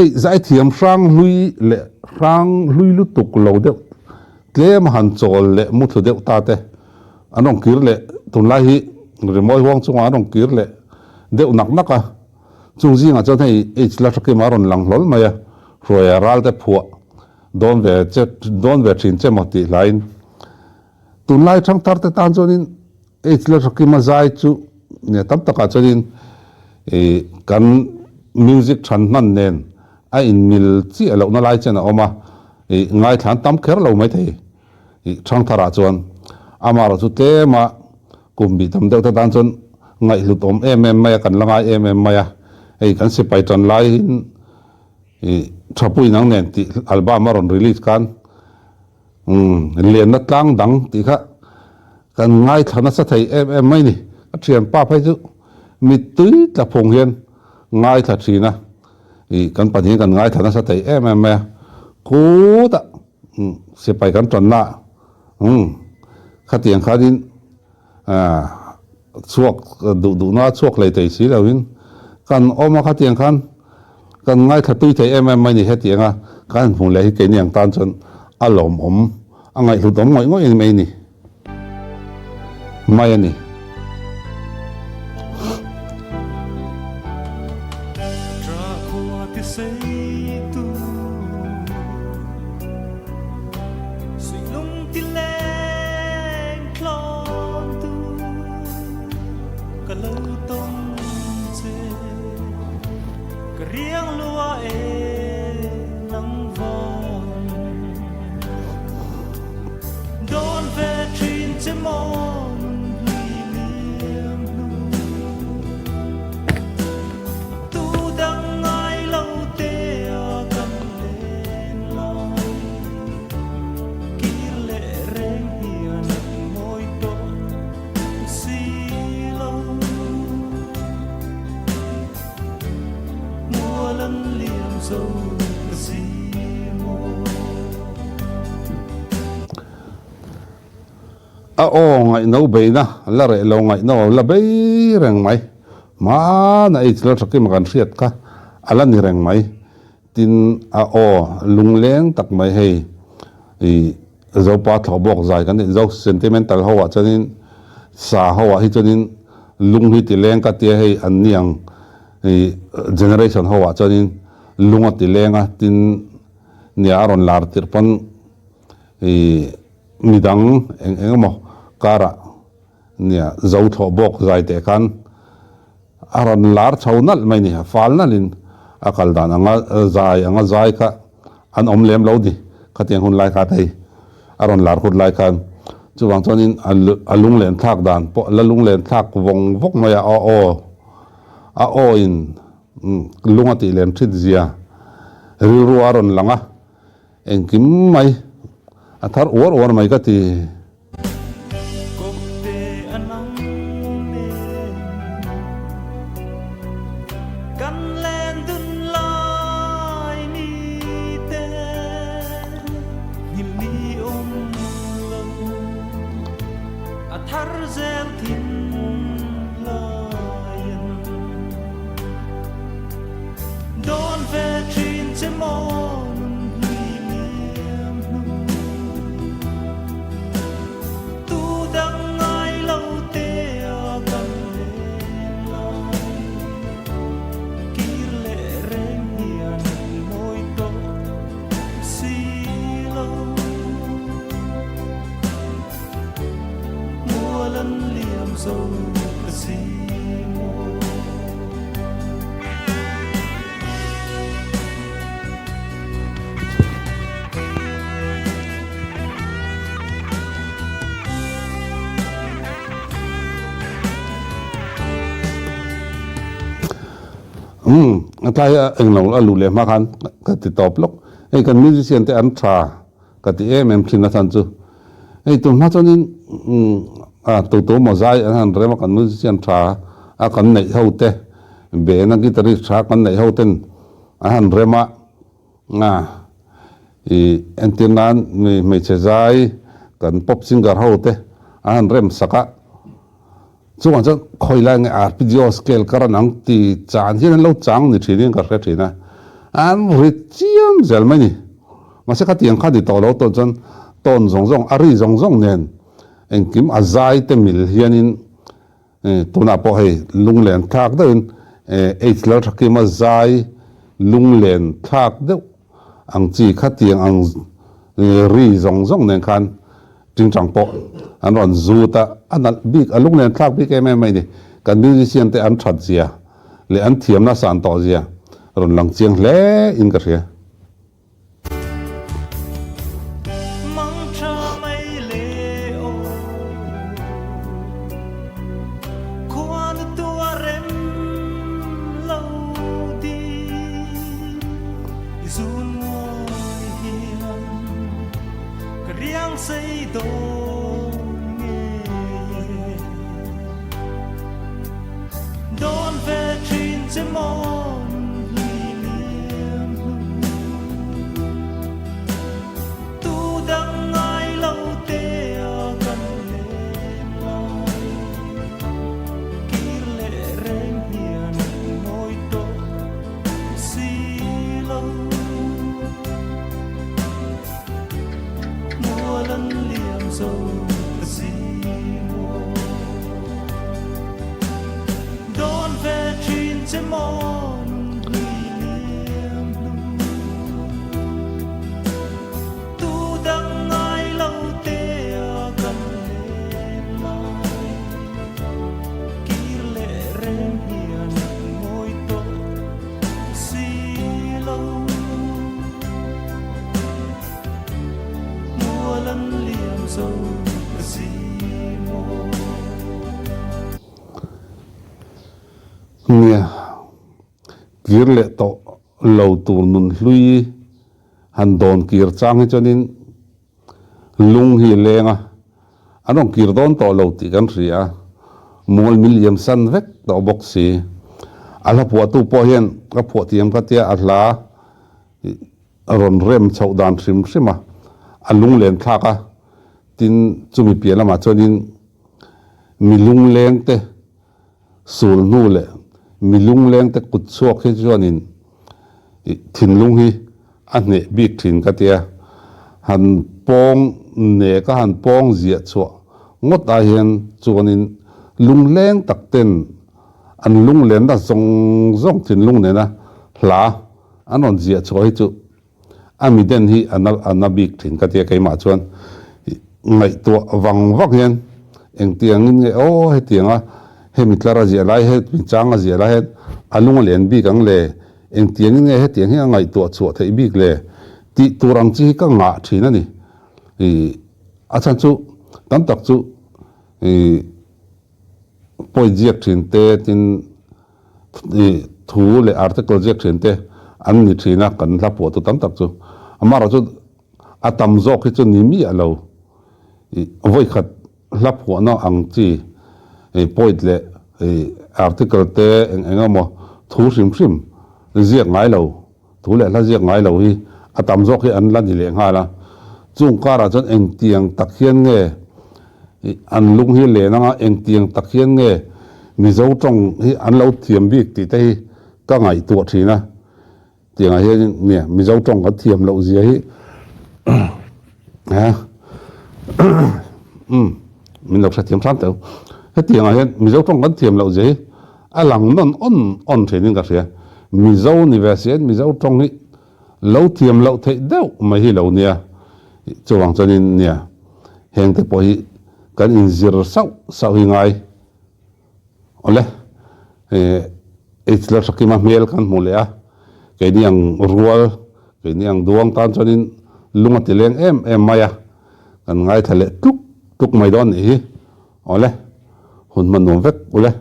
Hei zaithiam hrang hlui leh hrang hlui lutuk lo deuh tlem a han chawl leh muthlu deuh ta te an rawn kir leh tunlai hi rimawi huang chungah an rawn kir leh deuh nak nak a. Chung zingah chuan hei H la hrakima a rawn lang hlawl mai a, Hruaia ral te phuah dawn ve che dawn ve thin che maw tih hlaiin tunlai thangthar te tan chuanin H la hrakima zai chu nia tam takah chuanin ih kan music than hman nen a inmil chiah lohna lai chen a awm a, ih ngaithlan tam kher lo maithei ih thangtharah chuan amaherawh chu tlema Kum bih tam deuh te tan chuan ngaihhlut awm em em mai a, kan la ngai em em mai a. Hei kan sipai tan laiin ih Thapui nang nen tih album a rawn release khan umm Lianna tlang dang tih kha kan ngaithla nasa thei em em mai ni. Ka thianpa phei chu mittui tla phung hian ngaithla thin a, ih kan pahnih hian kan ngaithla nasa thei em em mai a. Khutah sipai kan tanna Umm, khatiang khanin chhuak duh duhna chhuak hlei thei si loin kan awm a, khatiang khan kan ngaithla tui thei em em mai ni hetianga kan hmuh leh hi keini ang tan chuan a lawmawm, a ngaihhlut awm ngawih ngawih mai ni mai a ni. A aw ngaihno beina la reh lo ngaihno la bei reng mai. Hmana ei chilal tha kima kan hriat kha a la ni reng mai. Tin, a aw lungleng tak mai hei i Zopa thlawhbawk zai kan tih Zo sentimental ho ah chuanin sa ho ah hi chuanin lung hi ti leng ka tia hei an ni ang i generation ho ah chuanin lung a ti leng a tin nia a rawn lar tirh pawn i midang eng eng emaw karah Nia, zo thlawh bawk zai teh khan a rawn lar chho nalh mai ni, a fal nalhin a kal dan anga zai anga zai kha an awm lem lo ni, khatiang hun lai kha hei a rawn lar hut lai khan chuvang chuanin a lunglen thlak dan pawh la lunglen thlak vawng vawk mai a, a aw a aw in lung a tih lem thin zia rilru a rawn lang a, engkim mai a thar uar uar mai ka ti. Umm a tlai a englo a luh leh hma khan ka ti tawp lawk hei kan musician te an tha ka ti em em thin a chhan chu hei tun hma chuanin umm a tu tu maw zai an han rem a kan musician tha a kan neih ho te band a guitarist tha kan neih ho ten an han rem a. Nga i entir nan mi hmeichhe zai kan pop singer ho te an han rem sak a, chungah chuan khawi lai nge arpeggio scale ka rawn ang ti chan hian an lo chang ni thin in ka hre thin a, An ri chiam zel mai ni. Mahse khatiang kha ni tawh lo tawn chuan tawn zawng zawng a ri zawng zawng nen engkim a zai te mil hianin tunah pawh hei lunglen thlak deuhin H Lalthakima zai lunglen thlak deuh ang chi khatiang ang ri zawng zawng nen khan tingtang pawh an rawn zut a, a nalh bik a lunglen thlak bik em em mai ni. Kan musician te an that zia leh an thiamna san tawh zia rawn lang chiang hle in ka hria. Nia, kir leh tawh lo tur nun hlui han dawn kir chang hi chuanin lung hi leng a, an rawn kir dawn tawh lo tih kan hria a, mual min liam san vek tawh bawk si. A hla phuahtu pawh hian ka phuah thiam ka tia a hla a rawn rem chhoh dan hrim hrim a, a lunglen thlak a, tin chumi piah lamah chuanin mi lungleng te sul hnu leh mi lungleng te kut chhuak hi chuanin thinlung hi a hneh bik thin ka tia, han pawng nek a han pawng ziah chhuah ngawt ai hian chuanin lungleng tak ten an lunglenna zawng zawng thinlung nena hla An rawn ziah chhuah hi chu a miden hi a na a na bik thin ka tia keimah chuan ngaihtuah vang vang hian engtiangin nge aw hetianga hemi tlar a ziah lai hemi chang a ziah lai hian a lung a len bik ang le engtiangin nge hetiang hi a ngaihtuah chhuah theih bik le tih tur ang chi hi ka ngah thin a ni ih a chhan chu tam tak chu ih point ziak thin te tin Thu leh article ziak thin te an ni thin a, kan hla phuahtu tam tak chu. Amaherawhchu a tam zawk hi chu ni miah lo. Vawikhat hla phuahna ang chi point leh article te eng eng emaw thu hrim hrim ziak ngai lo, thu leh hla ziak ngai lo hi a tam zawk hi an la ni leh nghal a. Chung karah chuan engtiang tak hian nge an lung hi len anga engtiang tak hian nge Mizo tawng hi an lo thiam bik tih te hi ka ngaihtuah thin a. Tiangah hian nia Mizo tawng kan thiam loh zia hi umm min lo hrethiam hram teh u. Hetiangah hian Mizo tawng kan thiam loh zia hi A lang nawn awn awn thin in ka hria. Mizo ni ve si in Mizo tawng hi lo thiam loh theih deuh mai hi lo nia. Chuvang chuan in nia heng te pawh hi kan inzir sauh sauh hi ngai. Awle H Lalhrakima hmel kan hmu leh a, keini ang rual, keini ang duang tan chuan in lung a ti leng em em mai a, kan ngaithla leh tluk tluk mai dawn nih hi. Awle, hun hman nuam vek ule.